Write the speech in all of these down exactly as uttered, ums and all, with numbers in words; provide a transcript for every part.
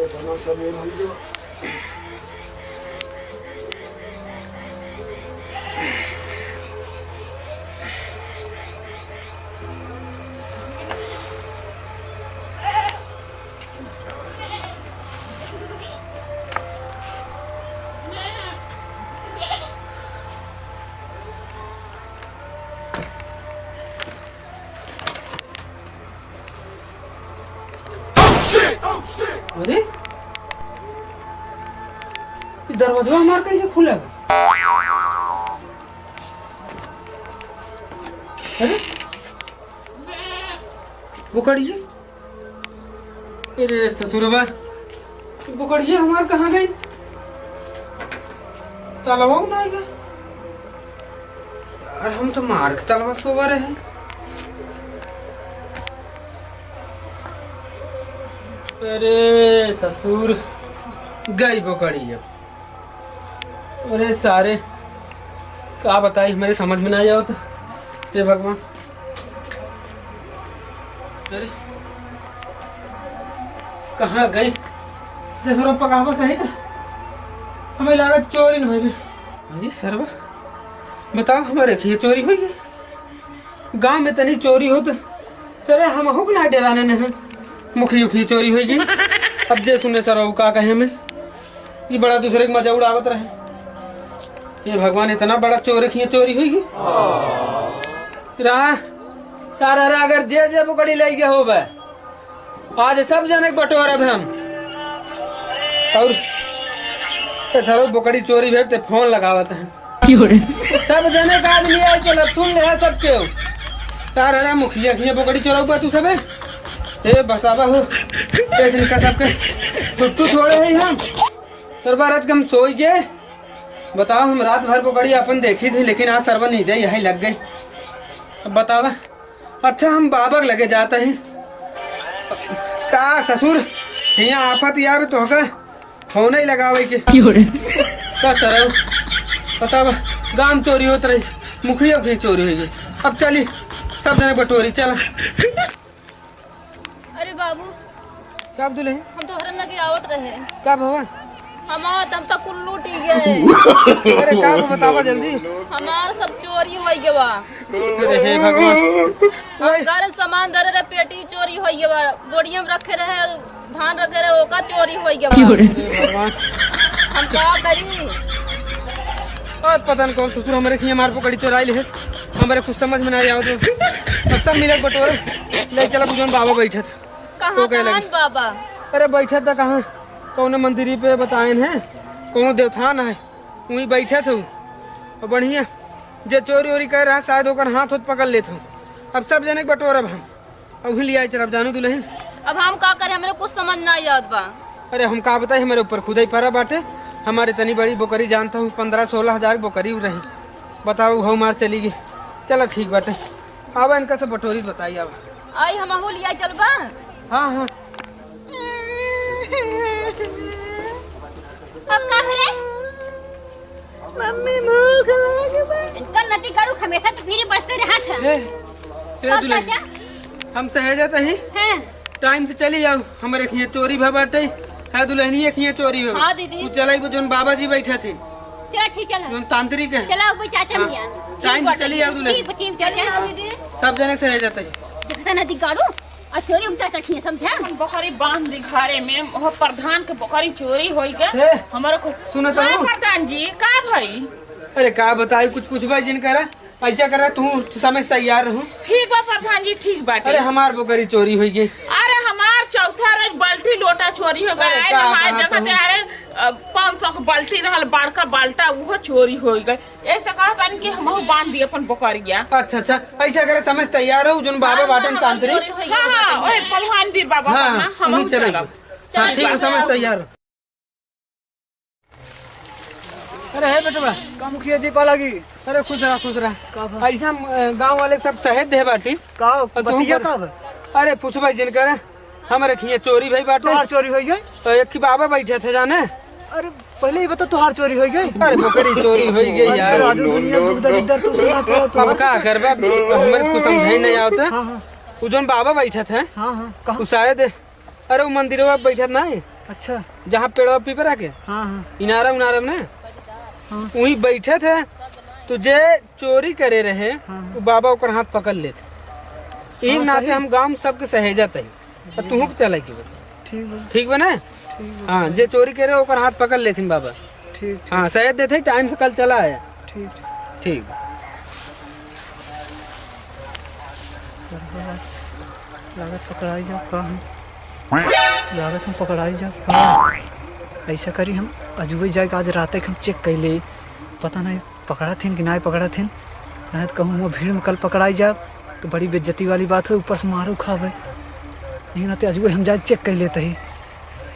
इतना सबेर हो गया। अरे, ई दरवाजा हमार कैसे खुला? अरे, बोकड़ी जी, अरे ससुरबा, बोकड़िया हमार कहाँ गई? तालवा में ना आइबा। यार, हम तो मार के तालवा सोवा रहे। अरे ससुर, गई बोकड़िया। अरे सारे, का बताई, हमरे समझ में ना आवत। हे भगवान, अरे कहाँ गई? जसरो पकावा सहित हमें लागत चोरी न भई। अरे सरवा, बताओ, हमारे खिया चोरी हुई है? गाँव में तनी चोरी होत, सरे हमहू के ना डेराने नहीं। मुखी उखी चोरी होई गई। अब जे सुने सर, ऊ का कहे हमें, ये बड़ा दूसरे के मजा उड़ावत रहे। हे भगवान, इतना बड़ा चोर खिया चोरी होई गई। रहा सारा रहा, अगर जे जे बोकड़ी लई गए होबे, आज सब जने के बटोरब हम। और ए धरो बोकड़ी चोरी भे ते फोन लगावत हैं। की हो रे? सब जने का आदमी आए चलो, सुन ले है सबके। सारा रे मुखिया खिया बोकड़ी चोरौबा तू सबे। ए बतावा हो, कैसे निका सबके छुट्टू छोड़े है हम। सरबा रात के हम सोई गए। बताओ, हम रात भर बोकड़ी अपन देखी थी, लेकिन आज सरबा नींदे यही लग गई। अब बतावा, अच्छा, हम बाबा के लगे जात ही। का ससुर, हियाँ आफत आवे तोहका फोन ही लगावे के। की हो रे? का सरऊ? पता बा, गाँव चोरी होत रही, मुखिया की चोरी होई गई। अब चली, सब जने बटोरी, चला। अरे बाबू, का दुल्हन? हम तोहरे लगे आवत रहे। का भवा? हमार त हम सब कुल लूटी गए। अरे का बा बतावा जल्दी। हमार सब चोरी होई गवा। अरे हे भगवान। हम घर में सामान धरे रहे, पेटी चोरी होई गवा। बोरिया में रखे रहे, धान रखे रहे, ओका चोरी होई गवा। की हो रे? हे भगवान। हम का करी? और पता न कौन ससुर हमरे खिया मार पकड़ी चोराई लेहस। हमरे कुछ समझ में ना आवत। अब सब मिलक बटोर ले चला, बुझन बाबा बैठत। कहाँ, तो कहे कहाँ लगी? बाबा? अरे बैठे त कहाँ, कौनो मंदिरी पे बताएन है, कौनो देवथान है, वहीं बैठे थे। और बढ़िया, जे चोरी ओरी कर रहा, शायद ओकर हाथ होत पकड़ लेत हो। अब सब जने के बटोरब हम, अब ही लिया चल, अब जानू दुल्हन। अब हम का करें, हमरे कुछ समझ ना आवत बा। अरे हम का बताई, हमरे ऊपर खुदा ही परा बाटे। हमारे तनी बड़ी बोकरी जानता हूँ, पन्द्रह सोलह हजार बोकरी रही। बताओ, हऊ मार चली गई। चला ठीक बाटे, आवा इनका सब बटोरी बताई, आवा। आई, हमहू लिया चलबा? हाँ, हाँ। अब का भरे? मम्मी, भूख लाग बा। इनका नती करू, हमेशा तो फिर बजते रहत है। ए, ए अब दुल्हन, चाचा? हम सहेजत ही। हैं। टाइम से चली जाओ, हमरे खिया चोरी भा बाटे। है दुल्हनिया खिया चोरी भा। हाँ, दीदी। तू चला, वो जोन बाबा जी बैठा थे। चला, ठीक, चला। जोन तांत्रिक है। चला, वो चाचा हाँ। मियाँ। टाइम से चली जाओ दुल्हन। ठीक, ठीक, चला। चला, दीदी। सब जने सहेजत ही। देखता ना दिगाड़ू, आ चोरी हम चाचा खिए, समझा? हम बकरी बांध दी घरे में, वह प्रधान के बकरी चोरी होई गए। ए, हमारा को सुनो तो। हाँ, प्रधान जी, का भाई? अरे का बताई, कुछ पूछबा जिन करा, ऐसा करा, तू समय से तैयार रहू। ठीक बा प्रधान जी, ठीक बाटे। अरे हमार बकरी चोरी होई गई। अरे हमार चौथा रोज बाल्टी लोटा चोरी हो गया। अरे का नहाए कहा नहाए देखते, तू? अरे, अ, पाँच सौ के बाल्टी रहल, बड़का बाल्टा, वो चोरी होई गए। ऐसे कहा तन कि हमहू बांध दिए अपन बकरिया। अच्छा, अच्छा, ऐसा करे, समय से तैयार हो, जोन बाबा हाँ, बाटन हाँ, तांत्रिक। हाँ, हाँ, ओए, पहलवान वीर बाबा हाँ, ना, हमहू वहीं चलेंगे। चलब। हाँ, ठीक है, समय से तैयार हो। अरे हे बेटवा। का मुखिया जी, पाला की? अरे खुश रहा, खुश रहा। का भा? ऐसा हम, अ, गाँव वाले सब सहेज दे बाटी। का और तुम बतिया पर का बा? अरे पूछबा जिन करे, हमरे खिया चोरी भई बाटे। तोहार चोरी होई गई? तो एक ही बाबा बैठे थे जाने। अरे पहले ही बता, तोहार चोरी होई गई? अरे बकरी चोरी होई गई अरे यार। राजू, दुनिया दुख दरिद्र तू सुना था, अब तोहार का करबा, हमरे कुछ समझे नहीं आवता। हाँ, हाँ। वो जौन बाबा बैठत है, हाँ, हाँ, कहाँ? वो शायद, अरे, वो मंदिरवा पे बैठत ना है, अच्छा। जहाँ पेड़वा पीपरा के, हाँ, हाँ। इनारा उनारा में ना, हाँ। वहीं बैठत है। तो जे चोरी करे रहे, हाँ, हाँ। वो बाबा ओकर हाथ पकड़ लेत। यही हाँ, नाते सही। हम गाँव में सबके सहेजत है। तो तुहूँ के चले के बा। ठीक बा। ठीक बा ना? ठीक बा। हाँ, जे चोरी करे ओकर हाथ पकड़ लेथिन बाबा। ठीक, ठीक। हाँ, सहेज देते, टाइम से कल चला आया। ठीक, ठीक। ठीक। सरवा, लागत पकड़ाई जाब का हम? लागत हम पकड़ाई जाब का? ऐसा करी हम अजुबे जाए के आज राते के हम चेक कर ले। पता नहीं पकड़ाथिन कि नाहीं पकड़ाथिन। नाहीं तो कहूँ हुआँ भीड़ में कल पकड़ाई जाब तो बड़ी बेइज्जती वाली बात हो, ऊपर से मारो खाबे। यही नाते अजुबे हम जाए चेक कर लेते ही।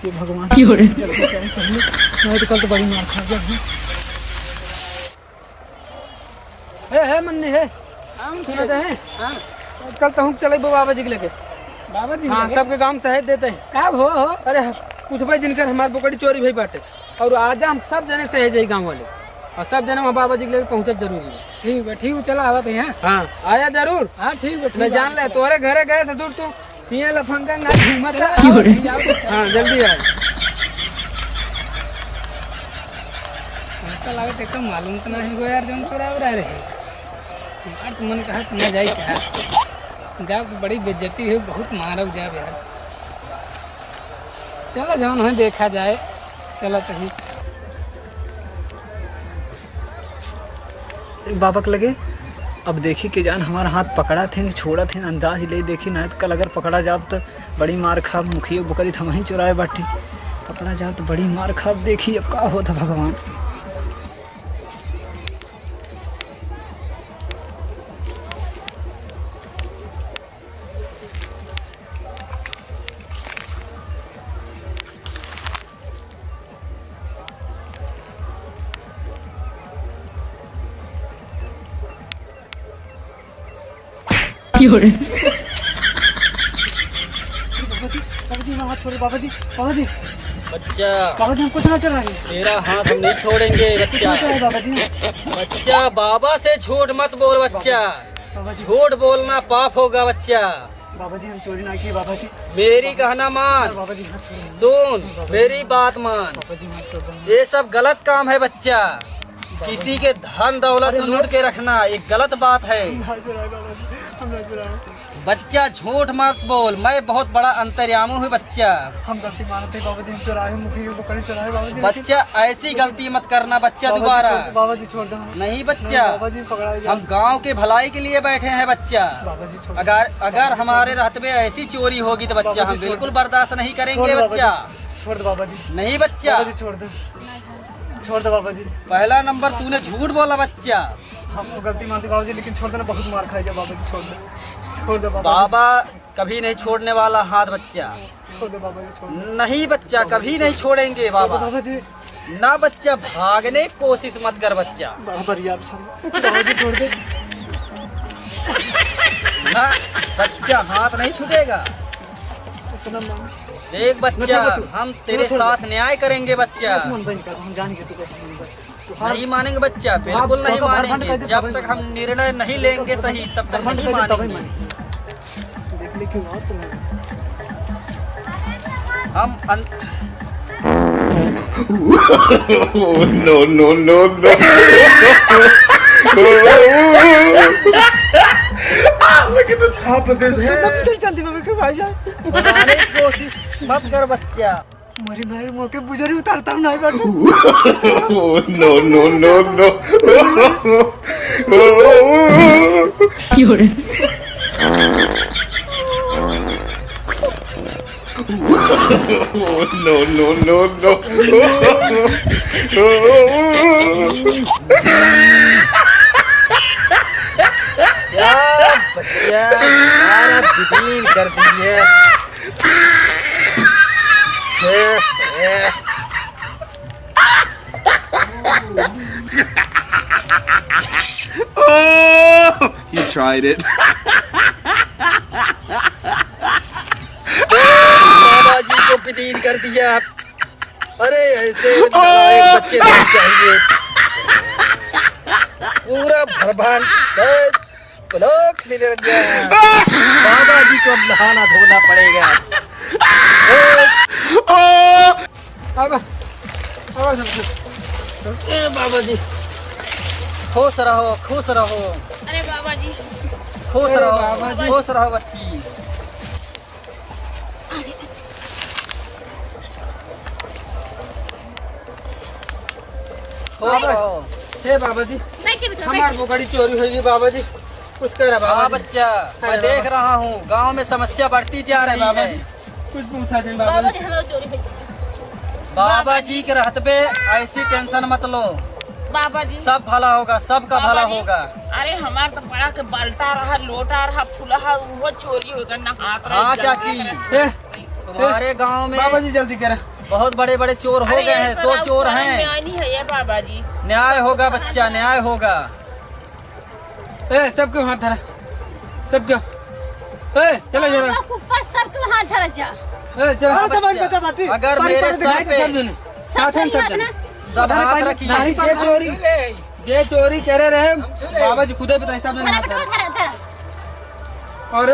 ये भगवान। क्यों रे? जल्दी से आए पहले, नाहीं तो कल तो बड़ी मार खा जाब। हे, हे मन्नी, हे। हाँ, सुना दे, हे? हाँ। कल तो हम चले बाबा जी के लेके। बाबा जी के हाँ, लेके? सबके गाँव में सहेज देते हैं। का हो, हो? अरे, पूछबे जिनकर हमार बोकड़ी चोरी भई बाटे। और आजा हम सब जने सहेज जाई गाँव वाले। और सब जने वहाँ बाबा जी के लेके पहुँचब जरूरी है। ठीक बा, ठीक बा, चला आवत है यहाँ। हाँ, आया जरूर। हाँ, ठीक बा, ठीक मैं बा, जान ले, चला। तोहरे घरे गए से दूर तू पिए लफंगा ना घूमत। चला, क्यों रे? आओ, आओ, आओ। हाँ, जल्दी आए। हमका लागत एकदम मालूम तो नहीं हो यार, जौन चोराव रहे रहे। हमार तो मन कहा कि ना जाई का, जाब तो बड़ी बेइज्जती हुई, बहुत मारब जाब यार। चला जौन हो देखा जाए, चला तहीं। बाबा के लगे। अब देखी के जान हमार हाथ पकड़ाथिन कि छोड़ाथिन, अंदाज ले देखी, नाहीं तो कल अगर पकड़ा जाब तो बड़ी मार खाब। मुखिया बोकरी तो हमहीं चोराए बाटी, पकड़ा जाब तो बड़ी मार खाब। देखी अब का होत है भगवान। क्यों रे? बाबा जी, बाबा जी, हमारा हाथ छोड़ दो, बाबा जी, बाबा जी। बच्चा, बाबा जी, हम कुछ ना चुराए। तेरा हाथ हम नहीं छोड़ेंगे, कुछ ना बच्चा। चुराए, बाबा जी। बच्चा, बाबा से झूठ मत बोल, बच्चा। बाबा जी। झूठ बोलना पाप होगा, बच्चा। बाबा जी, हम चोरी ना किए, बाबा जी। मेरी कहना मान। बाबा जी, हाथ छोड़ दो। सुन, बाबा जी। मेरी बात मान। बाबा जी, हाथ छोड़ दो। ये सब गलत काम है, बच्चा। किसी के धन दौलत अरे, लूट के रखना एक गलत बात है। हम ना चुराए बाबा जी, हम ना चुराए। बच्चा, झूठ मत बोल, मैं बहुत बड़ा अंतर्यामी हूँ बच्चा। हम गलती मानते हैं बाबा जी, हम चुराए, मुखिया को कहीं चुराए बाबा जी, लेकिन बच्चा, ऐसी गलती मत करना बच्चा, बाबा जी, दोबारा। छोड़ दो, बाबा जी, छोड़ दो। नहीं बच्चा, नहीं, बाबा जी, पकड़ाए जाओ। हम गाँव के भलाई के लिए बैठे हैं बच्चा। बाबा जी, छोड़ दो। अगर, अगर बाबा जी, हमारे छोड़ दो। रहते में ऐसी चोरी होगी तो बच्चा, बाबा जी, हम बिल्कुल बर्दाश्त नहीं करेंगे बच्चा। छोड़ दो बाबा जी। नहीं बच्चा। बाबा जी, छोड़ दो। छोड़ दो बाबा जी। पहला नंबर तूने झूठ बोला बच्चा। हम गलती मानते बाबा जी, लेकिन छोड़ देना, बहुत मार खाई जा बाबा जी, छोड़ दो, छोड़ दो बाबा जी। बाबा कभी नहीं छोड़ने वाला हाथ बच्चा। छोड़ दो बाबा जी, छोड़ दो। नहीं बच्चा, बाबा जी, कभी नहीं छोड़ दो। छोड़ेंगे छोड़ दो बाबा। बाबा जी। ना बच्चा, भागने की कोशिश मत कर बच्चा। बाबा रे, आप सब बाबा जी, छोड़ दे। ना बच्चा, हाथ नहीं छूटेगा। इतना मान। देख बच्चा, ना छोड़ दो तू। हम तेरे ना छोड़ दो। साथ न्याय करेंगे बच्चा। कैसे मन बंद कर, हम जानेंगे तू कैसे मन बंद। नहीं मानेंगे बच्चा, बिल्कुल नहीं मानेंगे। जब तक हम निर्णय नहीं लेंगे सही, तब तक नहीं मानेंगे। देख ले क्यों हुआ तुम्हें? हम अन- Oh, no, no, no, no। Look at the top of his head। चल, चल, चल, भाई साहब। छुड़ाने की कोशिश मत कर बच्चा। मोरी माई, मोके बुजरी उतारता हूँ, नहीं बैठो। Oh, no, no, no, no। क्यों रे? Oh, no, no, no, no। क्या बच्चा, सारा बिदीन कर दिए। Oh, he tried it। बाबा जी को बिदीन कर दिया। अरे, ऐसे नालायक बच्चे नहीं चाहिए। पूरा भरभान। लोग निरंजन, बाबा जी को अब नहाना धोना पड़ेगा। अब, अब सब, ए बाबा जी, खुश रहो, खुश रहो। अरे बाबा जी। खुश अरे रहो, बाबा जी। खुश रहो बच्ची। खुश बाबा, रहो। हे बाबा जी, नहीं, नहीं, हमार नहीं। बोकरी चोरी होइ गई बाबा जी, कुछ करा बाबा हाँ जी। बच्चा, अरे मैं देख बाबा। रहा हूँ गांव में समस्या बढ़ती जा अरे रही बाबा है। जी, कुछ पूछा दे बाबा बाबा जी। जी, हमारा चोरी हो गई। बाबा जी के रहत पे ऐसी tension मत लो। बाबा जी। सब भला होगा, सबका बाबा भला जी। होगा। अरे हमार तो पड़ा के बाल्टा रहा, लोटा रहा, फुलहा, वो चोरी हो गया, नहात रहे, हाँ जल चाची। रहा। ए, तुम्हारे ए, गांव में बाबा जी जल्दी करा। बहुत बड़े बड़े चोर हो अरे गए हैं, ऐसा दो ना चोर समझ हैं। में आनी है ये बाबा जी। न्याय होगा बच्चा, न्याय होगा। ए, सबके हाथ धरा, सबके। ए, चला जरा। ऊपर सबके हाथ धरा जा। ए, चला। हाँ, सब बच्चा, बच्चा बाटी। अगर पानी, मेरे पानी सर दिखा दे, पे सब जने। साथ में सब जने। सब हाथ रखिए। नहीं, जे चोरी, जे चोरी करे रहे, बाबा जी खुदे बताए, सब जने हाथ धरा। धरा, धरा। और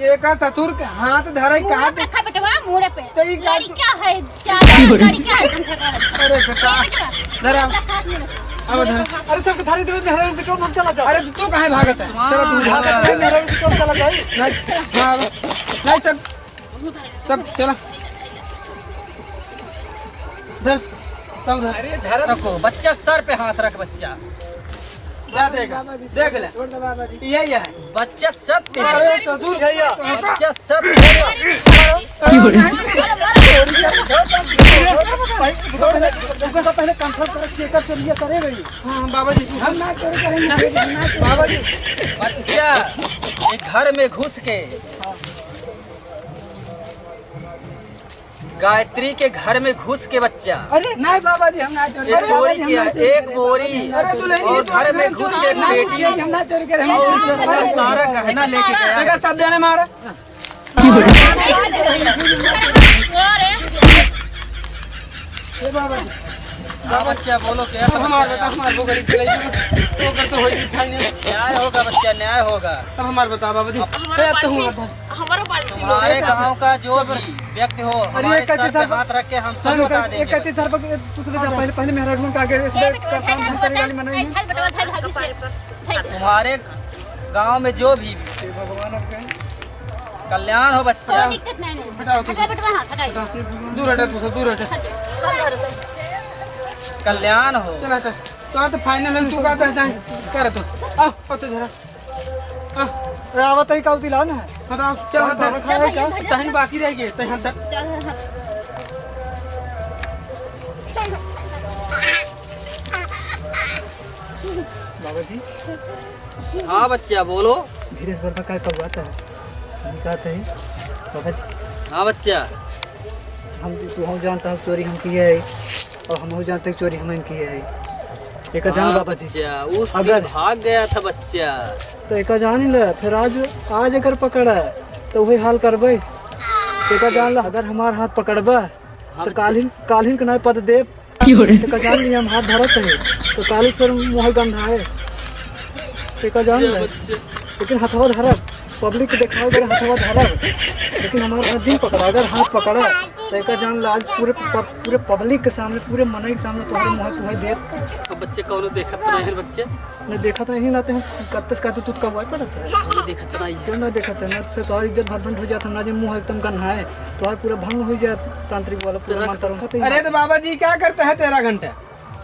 एका ससुर के हाथ धरे, मुंह कहा पे रखा बेटवा, मुंह पे। तो ई का लड़का है, ज्यादा लड़का है, हम झगड़ा। अरे बेटा, ए बेटवा, धरा। रखा हाथ मुंह पे। अब धरा। अरे सब धरे, धरे, धरे, उनके चोट हम चला जाओ। अरे तू काहे भागत है? चला तू भाग। धरे, धरे, उनके चोट चला जाए। नहीं, हाँ, नहीं, सब, सब चला। धर, तब धर। अरे धर। रखो, बच्चा सर पे हाथ रख, बच्चा। क्या देगा? देख ले। छोड़ दे बाबा जी। यही है। बच्चा सत्य है। अरे ससुर भैया। बच्चा सत्य है। भाई, रुको पहले, रुको तो पहले confirm करो, check up चलिए, करे भाई। हाँ, हाँ, बाबा जी। हम ना चोरी करेंगे, हम ना चोरी बाबा जी, बच्चा एक घर में घुस के गायत्री के घर में घुस के बच्चा अरे नहीं बाबा जी, हम ना चोरी ये करेंगे। चोरी बाबा जी, हम किया, ना चोरी एक करेंगे। बोरी अरे दुल्हन, और ये घर में घुस के एक पेटी हम ना चोरी करेंगे। और जो था सारा गहना लेके गया। देखा, सब जाने मारा। ये बाबा जी। हाँ बच्चा, बोलो क्या अब हमार समस्या बता, है? हमार बोकरी चले गई। तो कर तो होई final। न्याय होगा बच्चा, न्याय होगा। अब हमार बता बाबा जी। अब हमारा ए, अब तो बात हुआ नहीं। था। हमारा बात नहीं। तुम्हारे गांव का जो भी व्यक्ति हो, अरे, हमारे एक सर पे हाथ रख के हम सब बता देंगे। एक कहते सर पर, तू चले जा, पहले, पहले मेहरारू के आगे इस बार का काम हम करे वाली मनाई है। तुम्हारे गांव में जो भी कल्याण हो बच्चा। कोई दिक्कत नहीं, नहीं। हटाओ, हटा बेटवा, हाँ, हटाओ। दूर हटा, तू दूर हटा। कल्याण हो। चला, चल। तो, तो final है, तू का कहता है? कर तो। आ, पत्ते धरा। आ। अरे, आवत है, का उतिला ना है? हटाओ, चल, हट, हट। तहन बाकी रह गए, तहन हट। चल, हट। बाबा जी। हाँ बच्चा, बोलो। धीरे से बोल, का, का बात है? हम कहते हैं, बाबा जी। हाँ बच्चा। हम, तू हम जानता है चोरी हम किए है, और हम हो जानते हैं चोरी हम किए है। एका जान हाँ बाबा जी। बच्चा, उस दिन अगर भाग गया था बच्चा। तो एका जान ले, फिर आज, आज अगर पकड़ा, तो वही हाल करबे। एका जान ले, अगर हमार हाथ पकड़बा, हाँ तो बच्चा। काल्हिन, काल्हिन के नाय पद देब। क्यों रे? तो का जान लिया, हम हाथ धरत है, तो काली फिर मुँह गंधाए। तो का जान ले। बच्चे। लेकिन हथवा धरब, public के देखावे बड़े हथवा धरब, लेकिन हमार हाथ दिन पकड़ा, अगर हाथ पकड़ा, तो का जान ले, आज पूरे प-, पूरे public के सामने, पूरे मनई के सामने तोहरे मुँह पुहे देब। अब बच्चे कौनो देखत तो नहीं है बच्चे। न देखत नहीं ना, ते हम कत्ते से कहते, तू तो कौआ पड़त है। कौनो देखत नहीं है। क्यों ना देखत है ना, फिर तोहार इज्जत भर भंड हो जात, हम ना जे मुँह एकदम गन्हाए। तोहार पूरा भंग हो जात, तांत्रिक वाला पूरा तो रख। मंत्र उंत्र। अरे तो बाबा जी, क्या करता है तेरह घंटे?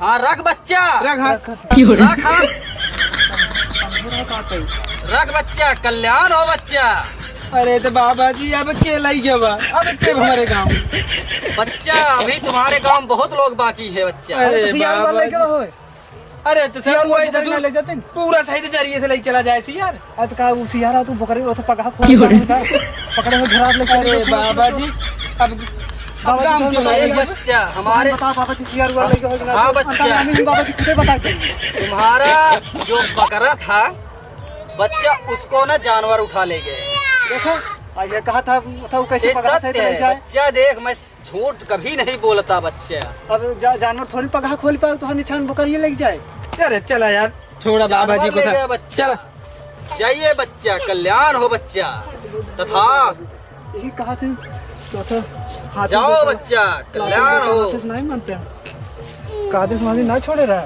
हाँ, रख बच्चा। रख, हाँ। रख, हाँ। रख बच्चा, कल्याण हो बच्चा। अरे तो बाबा जी, अब के लई गया बा? अब के हमारे गाँव? बच्चा, अभी तुम्हारे गाँव में बहुत लोग बाकी है बच्चा। अरे तो सियार बाबा वाले जी। क्या होए? अरे, तो सर, सियार वो वाले ऐसे पकड़ दूर, ना ले जाते हैं। पूरा सही तो जरिए से ले चला जाए सियार। अरे, तो का वो सियार, तू पकड़े, वो तो पगहा खोल क्यों रे? पकड़े हो, घरात ले चले अरे, बाबा जी, अब, अब बाबा जी, गाँव क्यों नहीं है? बच्चा, हमारे बता, बाबा जी, सियार वाला लेके हो कि ना? हाँ, बच्चा। अंतर्यामी हम बाबा जी खुदे बता के। तुम्हारा जो बकरा था, बच्चा, उसको ना जानवर उठा ले गए। देखो, आ, ये कहा था, था वो कैसे ये पकड़ा सत्य सही है, नहीं जाए। बच्चा, देख, मैं झूठ कभी नहीं बोलता बच्चा। अब जा-, जानवर थोड़ी पगहा खोल पाए, तो निछान बोकरिए लग जाए। अरे चला यार, छोड़ा बाबा जी को ले था। गया बच्चा। चला। जाइए बच्चा, कल्याण हो बच्चा। तथास्तु। यही कहा थे, तो था, हाथी जाओ जैसा बच्चा, कल्याण हो। नहीं मानते हैं। कहा थे, समाधि ना छोड़े रहा।